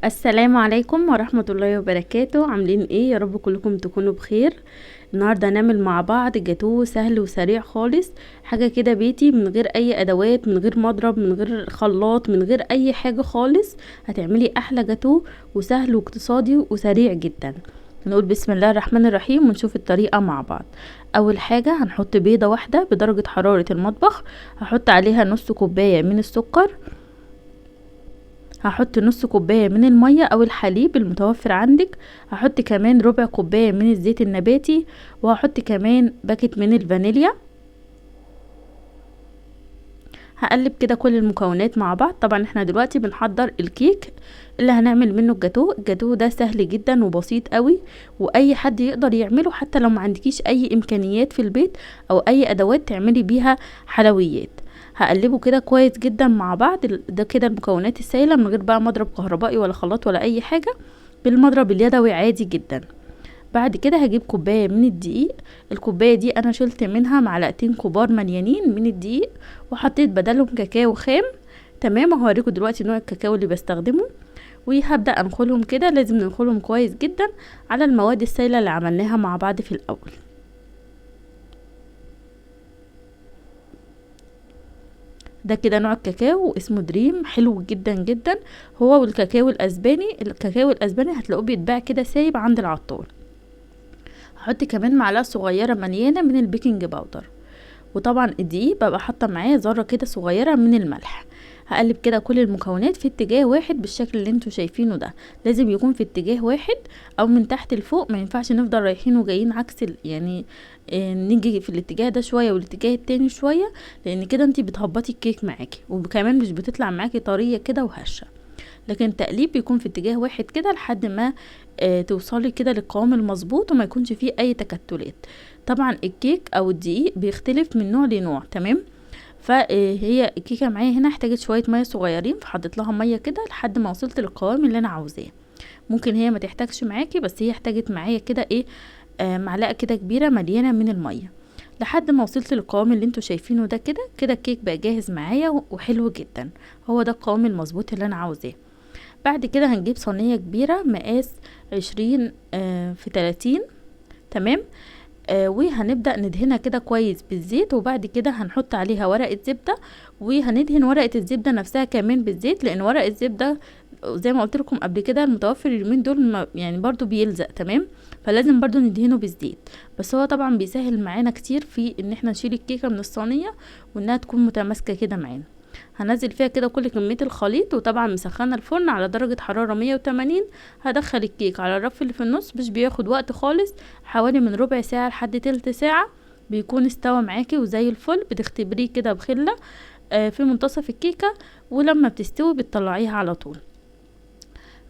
السلام عليكم ورحمة الله وبركاته. عاملين ايه؟ يا رب كلكم تكونوا بخير. النهاردة هنعمل مع بعض جاتوه سهل وسريع خالص، حاجة كده بيتي من غير اي ادوات، من غير مضرب، من غير خلاط، من غير اي حاجة خالص. هتعملي احلى جاتوه وسهل واقتصادي وسريع جدا. نقول بسم الله الرحمن الرحيم ونشوف الطريقة مع بعض. اول حاجة هنحط بيضة واحدة بدرجة حرارة المطبخ، هحط عليها نص كوباية من السكر، هحط نص كوباية من المية او الحليب المتوفر عندك، هحط كمان ربع كوباية من الزيت النباتي، وهحط كمان باكت من الفانيليا. هقلب كده كل المكونات مع بعض. طبعا احنا دلوقتي بنحضر الكيك اللي هنعمل منه الجاتوه. الجاتوه ده سهل جدا وبسيط قوي، واي حد يقدر يعمله حتى لو ما عندكيش اي امكانيات في البيت او اي ادوات تعملي بيها حلويات. هقلبه كده كويس جدا مع بعض. ده كده المكونات السائلة من غير بقى مضرب كهربائي ولا خلاط ولا اي حاجة، بالمضرب اليدوي عادي جدا. بعد كده هجيب كوباية من الدقيق. الكوباية دي انا شلت منها معلقتين كبار مليانين من الدقيق وحطيت بدلهم كاكاو خام. تمام، هوريكم دلوقتي نوع الكاكاو اللي بستخدمه. وهبدأ انخلهم كده، لازم ننخلهم كويس جدا على المواد السائلة اللي عملناها مع بعض في الاول. ده كده نوع الكاكاو اسمه دريم، حلو جدا جدا هو والكاكاو الاسباني. الكاكاو الاسباني هتلاقوه بيتباع كده سايب عند العطار. هحط كمان معلقه صغيرة مليانة من ال baking powder، وطبعا الدقيق ببقى حاطه معاه ذره كده صغيرة من الملح. هقلب كده كل المكونات في اتجاه واحد بالشكل اللي انتوا شايفينه ده. لازم يكون في اتجاه واحد او من تحت لفوق، ما ينفعش نفضل رايحين وجايين عكس يعني نيجي في الاتجاه ده شوية والاتجاه التاني شوية، لان كده انتي بتهبطي الكيك معاكي وكمان مش بتطلع معاكي طرية كده وهشه. لكن التقليب بيكون في اتجاه واحد كده لحد ما توصلي كده للقوام المظبوط وما يكونش فيه اي تكتلات. طبعا الكيك او الدقيق بيختلف من نوع لنوع، تمام. فهي الكيكه معايا هنا احتاجت شوية مية صغيرين، فحطيت لها مية كده لحد ما وصلت للقوام اللي انا عاوزاه. ممكن هي ما تحتاجش معاكي، بس هي احتاجت معايا كده ايه، معلقه كده كبيرة مليانة من المية لحد ما وصلت للقوام اللي انتوا شايفينه ده. كده كده الكيك بقى جاهز معايا وحلو جدا، هو ده القوام المظبوط اللي انا عاوزاه. بعد كده هنجيب صينية كبيرة مقاس 20 في 30، تمام. وهنبدأ ندهنها كده كويس بالزيت، وبعد كده هنحط عليها ورقة زبدة، وهندهن ورقة الزبدة نفسها كمان بالزيت، لأن ورق الزبدة زي ما قلت لكم قبل كده المتوفر اليومين دول يعني برضو بيلزق، تمام. فلازم برضو ندهنه بالزيت، بس هو طبعا بيسهل معانا كتير في ان احنا نشيل الكيكة من الصينية وانها تكون متماسكة كده معانا. هنزل فيها كده كل كمية الخليط، وطبعا مسخنة الفرن على درجة حرارة 180. هدخل الكيك على الرف اللي في النص، مش بياخد وقت خالص، حوالي من ربع ساعة لحد تلت ساعة بيكون استوى معاكي وزي الفل. بتختبريه كده بخلة في منتصف الكيكة، ولما بتستوي بتطلعيها على طول.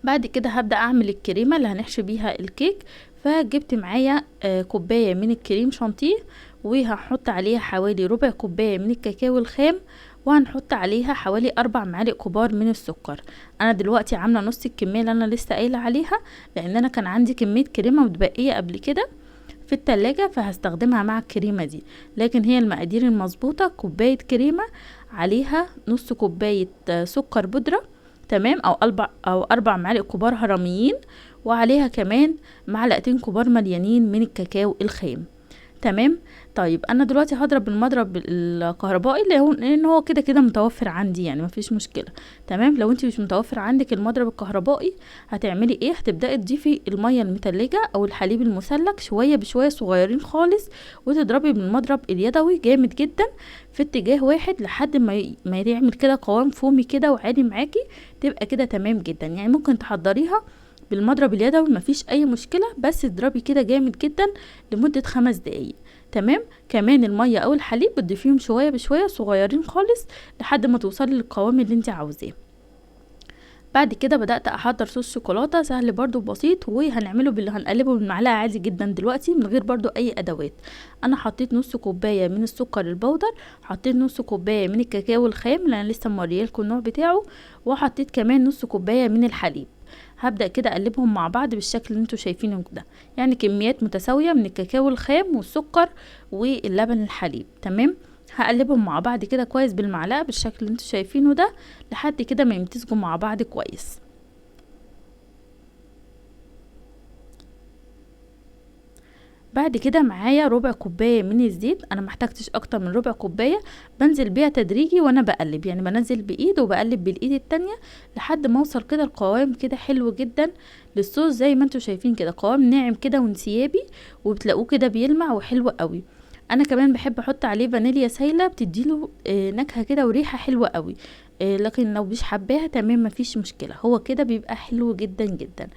بعد كده هبدأ اعمل الكريمة اللي هنحشي بيها الكيك. فجبت معايا كوباية من الكريم شانتيه، وهحط عليها حوالي ربع كوباية من الكاكاو الخام، وهنحط عليها حوالي 4 معالق كبار من السكر. انا دلوقتي عامله نص الكمية اللي انا لسه قايله عليها، لان انا كان عندي كمية كريمة متبقيه قبل كده في التلاجة، فهستخدمها مع الكريمة دي. لكن هي المقادير المظبوطه كوباية كريمة عليها نص كوباية سكر بودره، تمام، او 4 معالق كبار هرميين، وعليها كمان معلقتين كبار مليانين من الكاكاو الخام، تمام. طيب انا دلوقتي هضرب بالمضرب الكهربائي لان هو كده كده متوفر عندي، يعني مفيش مشكلة، تمام. لو انت مش متوفر عندك المضرب الكهربائي هتعملي ايه؟ هتبداي تضيفي المية المتلجه او الحليب المثلج شوية بشوية صغيرين خالص، وتضربي بالمضرب اليدوي جامد جدا في اتجاه واحد لحد ما يعمل كده قوام فومي كده وعالي معاكي، تبقى كده تمام جدا. يعني ممكن تحضريها بالمضرب اليدوي مفيش اي مشكلة، بس اضربي كده جامد جدا لمدة 5 دقايق، تمام. كمان المية او الحليب بتضيفيهم شوية بشوية صغيرين خالص لحد ما توصلي للقوام اللي انت عاوزاه. بعد كده بدأت احضر صوص شوكولاتة سهل برضو بسيط، وهنعمله باللي هنقلبه بالمعلقة عادي جدا دلوقتي من غير برضو اي ادوات. انا حطيت نص كوباية من السكر البودر، حطيت نص كوباية من الكاكاو الخام اللي انا لسه موريالكم النوع بتاعه، وحطيت كمان نص كوباية من الحليب. هبدأ كده اقلبهم مع بعض بالشكل اللي انتوا شايفينه ده، يعني كميات متساوية من الكاكاو الخام والسكر واللبن الحليب، تمام. هقلبهم مع بعض كده كويس بالمعلقة بالشكل اللي انتوا شايفينه ده لحد كده ما يمتزجوا مع بعض كويس. بعد كده معايا ربع كوباية من الزيت، انا ما احتاجتش اكتر من ربع كوباية، بنزل بيها تدريجي وانا بقلب، يعني بنزل بايد وبقلب بالايد التانية لحد ما اوصل كده القوام كده حلو جدا للصوص زي ما انتم شايفين كده، قوام ناعم كده وانسيابي، وبتلاقوه كده بيلمع وحلو قوي. انا كمان بحب احط عليه فانيليا سايله، بتديله نكهة كده وريحه حلوة قوي، لكن لو مش حباها تمام مفيش مشكلة، هو كده بيبقى حلو جدا جدا.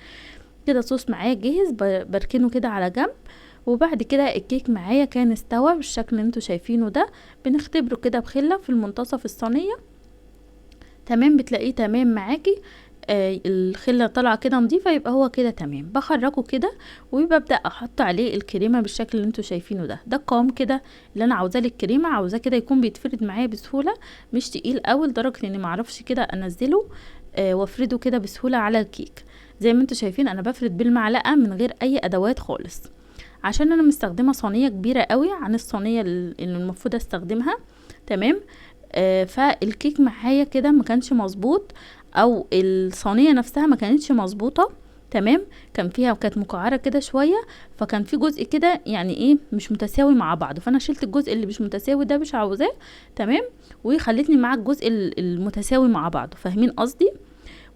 كده صوص معايا جاهز، بركنه كده على جنب. وبعد كده الكيك معايا كان استوى بالشكل اللي انتوا شايفينه ده، بنختبره كده بخله في المنتصف الصينية، تمام، بتلاقيه تمام معاكي، الخلة طالعه كده نظيفة، يبقى هو كده تمام. بخرجه كده وببدا احط عليه الكريمة بالشكل اللي انتوا شايفينه ده. ده القوام كده اللي انا عاوزاه للكريمه، عاوزاه كده يكون بيتفرد معايا بسهولة، مش تقيل قوي لدرجة اني معرفش كده انزله، وافرده كده بسهولة على الكيك. زي ما انتوا شايفين انا بفرد بالمعلقه من غير اي ادوات خالص، عشان انا مستخدمة صينية كبيرة قوي عن الصينية اللي المفروض استخدمها، تمام. فالكيك معايا كده ما كانش مظبوط، او الصينية نفسها ما كانتش مظبوطة، تمام، كانت مقعره كده شوية، فكان في جزء كده يعني ايه مش متساوي مع بعضه، فانا شلت الجزء اللي مش متساوي ده مش عاوزاه، تمام، وخلتني مع الجزء المتساوي مع بعضه، فاهمين قصدي؟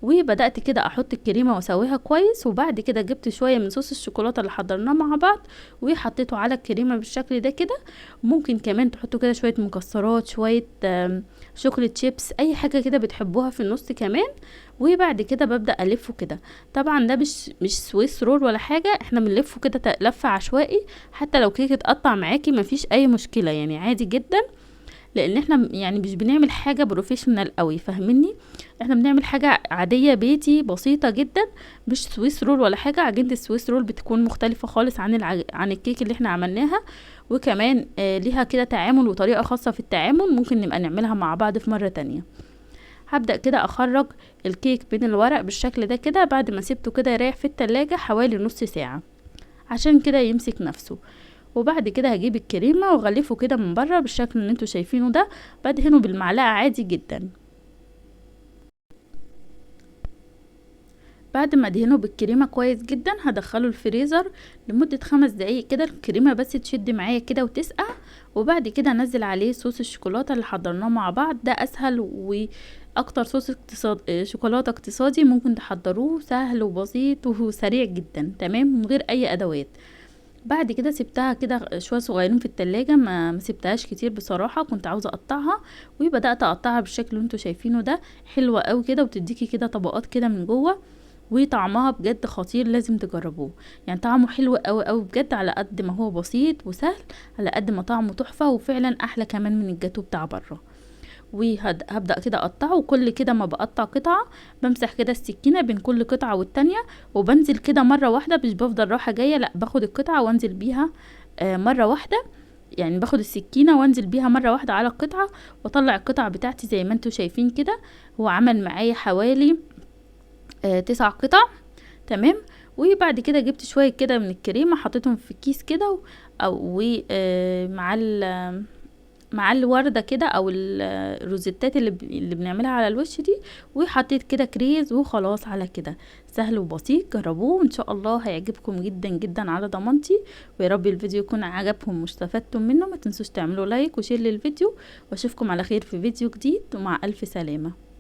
وبدأت كده احط الكريمة واسويها كويس. وبعد كده جبت شوية من صوص الشوكولاتة اللي حضرناه مع بعض وحطيته على الكريمة بالشكل ده كده. ممكن كمان تحطوا كده شوية مكسرات، شوية chocolate chips، اي حاجة كده بتحبوها في النص كمان. وبعد كده ببدأ الفه كده، طبعا ده مش Swiss roll ولا حاجة، احنا بنلفه كده لفة عشوائي، حتى لو كيكة اتقطع معاكي مفيش اي مشكلة، يعني عادي جدا، لان احنا يعني مش بنعمل حاجة professional قوي، فاهميني؟ احنا بنعمل حاجة عادية بيتي بسيطة جدا، مش Swiss roll ولا حاجة. عجينة ال Swiss roll بتكون مختلفة خالص عن الكيك اللي احنا عملناها، وكمان ليها كده تعامل وطريقة خاصة في التعامل، ممكن نبقى نعملها مع بعض في مرة تانية. هبدأ كده اخرج الكيك بين الورق بالشكل ده كده، بعد ما سيبته كده يريح في التلاجة حوالي نص ساعة عشان كده يمسك نفسه. وبعد كده هجيب الكريمة واغلفه كده من بره بالشكل اللي انتوا شايفينه ده، بدهنه بالمعلقة عادي جدا. بعد ما ادهنه بالكريمة كويس جدا هدخله الفريزر لمدة 5 دقايق كده، الكريمة بس تشد معايا كده وتسقع. وبعد كده انزل عليه صوص الشوكولاتة اللي حضرناه مع بعض، ده اسهل واكتر صوص شوكولاتة اقتصادي ممكن تحضروه، سهل وبسيط وسريع جدا، تمام، من غير اي ادوات. بعد كده سبتها كده شوية صغيرين في التلاجة، ما سبتهاش كتير بصراحة، كنت عاوزه اقطعها، وبدات اقطعها بالشكل اللي انتوا شايفينه ده، حلوة قوي كده وبتديكي كده طبقات كده من جوه، وطعمها بجد خطير، لازم تجربوه، يعني طعمه حلو قوي قوي بجد، على قد ما هو بسيط وسهل على قد ما طعمه تحفة، وفعلا احلى كمان من الجاتو بتاع بره. وهبدأ كده اقطعه، وكل كده ما بقطع قطعة بمسح كده السكينة بين كل قطعة والتانية، وبنزل كده مرة واحدة، مش بفضل رايحة جاية، لا باخد القطعة وانزل بيها مرة واحدة، يعني باخد السكينة وانزل بيها مرة واحدة على القطعة، واطلع القطعة بتاعتي زي ما انتوا شايفين كده. هو عمل معايا حوالي 9 قطع، تمام. وبعد كده جبت شوية كده من الكريمة حطيتهم في كيس كده، مع الوردة كده او الروزيتات اللي بنعملها على الوش دي، وحطيت كده كريز، وخلاص على كده. سهل وبسيط، جربوه وان شاء الله هيعجبكم جدا جدا على ضمانتي. ويا رب الفيديو يكون عجبكم واستفدتم منه. ما تنسوش تعملوا like و share للفيديو، واشوفكم على خير في فيديو جديد، ومع الف سلامة.